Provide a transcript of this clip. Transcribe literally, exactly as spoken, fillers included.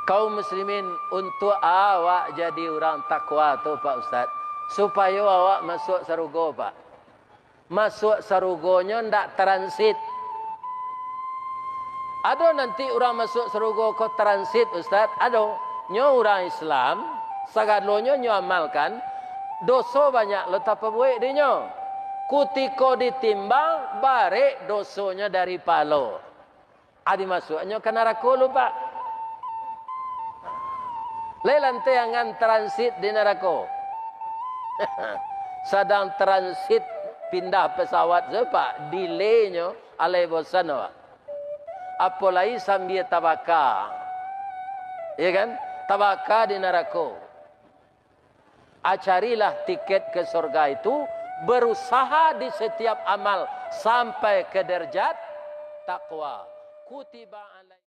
Kaum muslimin, untuak awak jadi urang takwa tu, Pak Ustaz, supayo awak masuak sarugo, Pak. Masuak sarugonyo ndak transit. Ado nanti urang masuak sarugo ko transit, Ustaz? Ado. Nyo urang Islam, sagalonyo nyo amalkan, doso banyak lo tapabuek dinyo. Kutiko ditimbang, barek dosonyo dari palo. Adi masuaknyo ka narako lu, Pak. Lai lantai angan transit di narako. Sadang transit pindah pesawat sajo, Pak, delay-nyo alai bosan awak. Apo lai sambia tabaka. Ya kan? Tabaka di narako. Ah, carilah tiket ke sorga itu, berusaha di setiap amal sampai ke derajat takwa. Kutiba